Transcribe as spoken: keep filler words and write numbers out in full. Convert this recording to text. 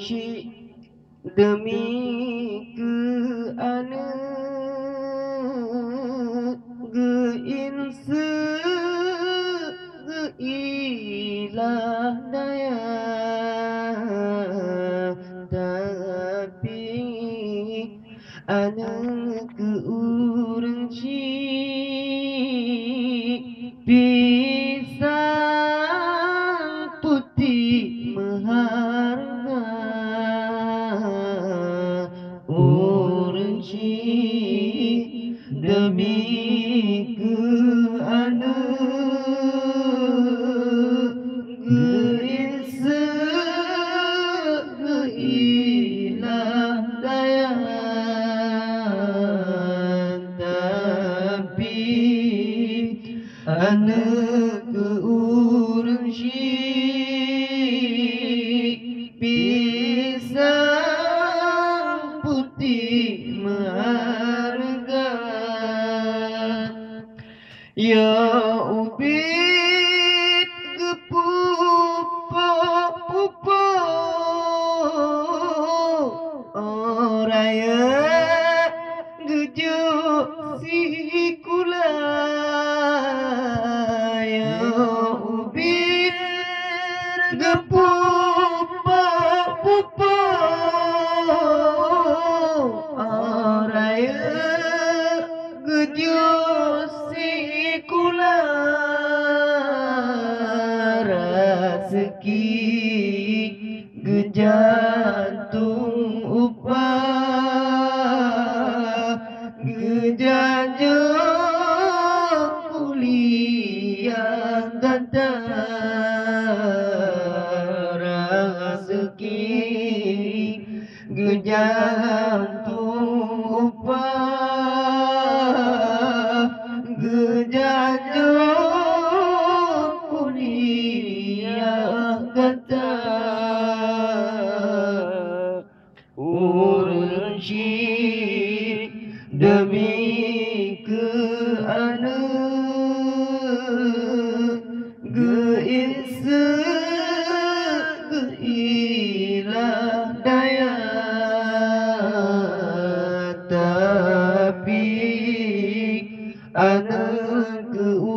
Cik, deumi keu aneuk geuinse geuilah daya, tapi aneuk keu ureueng chik pisang putéh meuhareuga. Ureueng chik deumi keu aneuk geuinse geuilah daya, tapi aneuk keu ureueng chik pisang putéh meuhareuga. Ya ubit geupupok-pupok, oh rayeuk geujok sikula. Ya ubit geupupok-pupok, oh rayeuk geujok sikula. Raseuki geujantung upah, geujanjong kuliah gata. Raseuki geujantung upah, geujanjong kuliah gata. Ureueng chik deumi keu aneuk geuinse geuilah daya, tapi aneuk keu